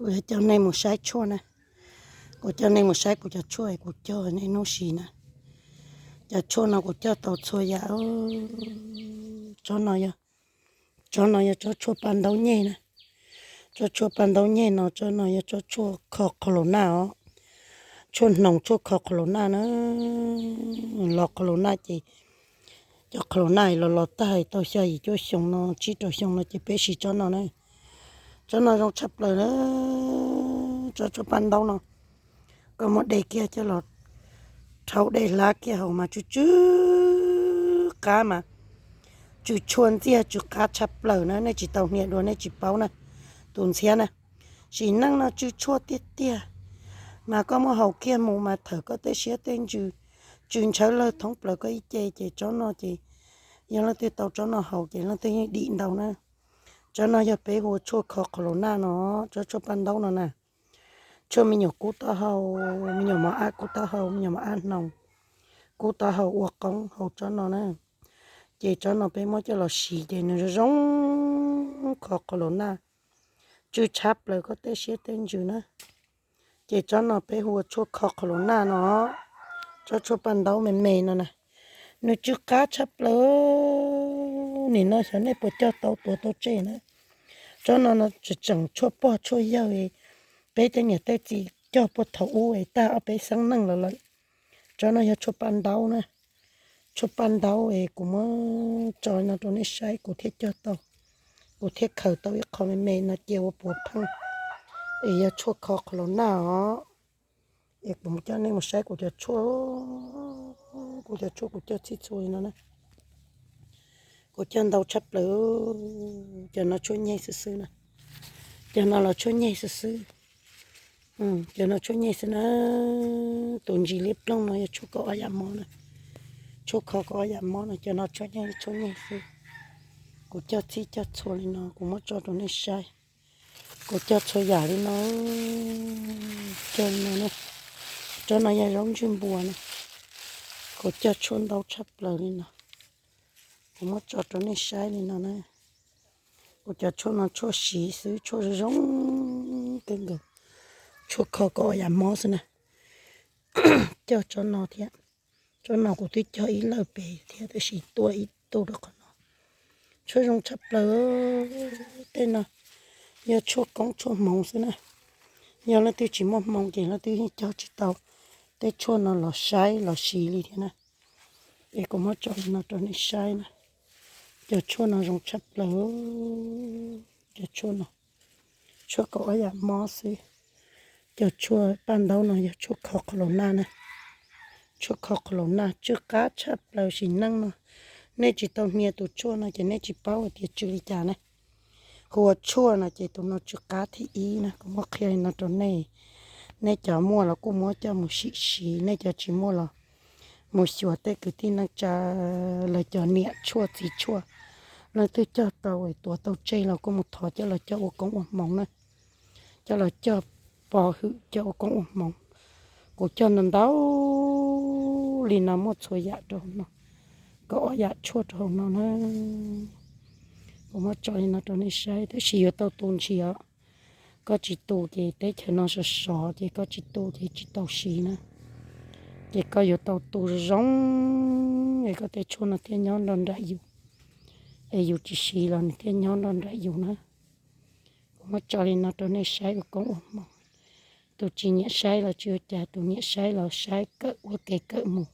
Kuv yuav coj nej mus saib tshuaj na. Kuv coj nej mus saib kuv cov tshuaj kuv cog nej hnub si na. Cov tshuaj no kuv cog tau txhua yam. Tsob no yog, tsob no yog tsob tshuaj paj ntaub nyeg na. Tsob tshuaj paj ntaub nyeg no, tsob no yog tsob tshuaj kho qhov los naj os. Tshuaj hnoos tshuaj kho qhov los naj na. Los qhov los naj ces cov qhov los naj los los tag tau xya yim cuaj xyoo no, tsib rau xyoo no ces peb siv tsob no na. Tsob no zoo tshaj plaws na. Tsob tshuaj paj ntaub no koj muab de kiag coj los rhaub dej hlab kiag haus mas tsw tsw qab mas tsw tshua ntxiag tsw qab tshaj plaws na, nej tsis tau hnia dua nej tsis paub na. Tus ntxhiab na, sim neej no tsw tshuaj tiag tiag, mas koj muab haus kiag mus mas thawm koj tej siab tej ntsws, tsw ntshawv lawg thoob plaws koj ib ce ces tsob no ces yog leej twg tau tsob no haus ces leej twg yeej dim ntau na. Tsob no yog peb hu ua tshuaj kho qhov los naj no, tsob tshuaj paj ntaub no na. Tshuaj me nyuam kub taub hau, me nyuam mos ab kub taub hau, me nyuam mos ab hnoos kub taub hau ua qoob haus tsob no na. Ces tsob no peb muab coj los siv ces nws zoo zoo kho qhov los naj, tsw tshab plaws koj tej siab tej ntsws na. Ces tsob no peb hu ua tshuaj kho qhov los naj no, tsob tshuaj paj ntaub me me no na. Nws tsw qab tshaj plaws, nim no xyov nej puas cog tau tuav tau tsej na. Tsob no no tseem tshuaj pog tshuaj yawg, peb tej niam tej txiv cog puag thaum ub es tag ob peb xeeb neej los lawm. Tsob no yog tshuaj paj ntaub na. Tshuaj paj ntaub es kuv muab tso no rau nej saib, kuv thiaj cog tau, kuv thiaj khaws tau ib qho me me no cia ua puav pheej. Es yog tshuaj kho qhov los naj os. Es kuv coj nej mus saib kuv cov tshuaj, kuv cov tshuaj kuv cog txhij txhua li no na. Kuv cog ntau tshaj plaws, cov no tshuaj nyeg xwb xwb na. Cov no los tshuaj nyeg xwb xwb. Cov no tshuaj nyeg xwb na. Tus ntsis liab ploog no yog tshuaj kaum ob yam mob na. Tshuaj kho kaum ob yam mob no, cov no tshuaj nyeg tshuaj nyeg xwb. Kuv cog txhij cog txhua li no, kuv muab tso rau nej saib. Kuv cog txhua yam li no, cog li no na. Tsob no yog zaub ntsej npua na. Kuv cog tshuaj ntau tshaj plaws li no. Kuv muab tso rau nej saib li no na. Kuv cov tshuaj no tshuaj siv xwb, tshuaj zoo zoo kawg nkaus. Tshuaj kho kaum ob yam mob xwb na. Cog tsob no thiab. Tsob no kuv twb cog ib lawm pem thiab tab sis tuaj ib tug rau qhov no. Tshuaj zoo tshaj plaws. Tej no yog tshuaj koob tshuaj hmoov xwb na. Yog leej twg tsis muaj hmoo ces leej twg yeej cog tsis tau tej tshuaj no los saib los siv li thiab na. Es kuv muab tso li no rau nej saib na. Cov tshuaj no zoo tshaj plaws. Cov tshuaj no, tshuaj kaum ob yam mob xwb. Cov tshuaj paj ntaub no yog tshuaj kho qhov los naj na. Tshuaj kho qhov los naj tsw qab tshaj plaws sim neej no. Nej tsis tau hnia tus tshuaj no ces nej tsis paub hais tias tsw li cas na. Hu ua tshuaj no ces tus no tsw qab thib ib na, kuv muab qhia li no rau nej. Nej cov muaj los kuj muab coj mus sim siv, nej cov tsis muaj los mus xyuas tej kwv tij neej tsa lawv cov niam tshuaj txiv tshuaj, leej twg cog tau es tuav tau tseg los kuj mus thov coj los coj ua koob ua hmoov na. Coj los cog pov hwm coj ua koob ua hmoov. Kuv cog ntau ntau li no muaj txhua yam rau hauv no, kaum ob yam tshuaj rau hauv no na. Kuv muab tso li no rau nej saib tab sis yuav tau tu ntshis os. Koj tsis tu ces teb chaws no sov sov ces koj tsis tu ces tsis tau siv na. Ces koj yuav tau tu zoo zoo es koj tej tshuaj no thiaj nyob nrog nraim yus, es yus tsis siv los nws thiaj nyob nrog nraim yus na. Kuv muab tso li no rau nej saib ua koob ua hmoov. Tus tsis nyiam saib los tsis ua cas, tus nyiam saib los saib kawm ua ke kawm mus.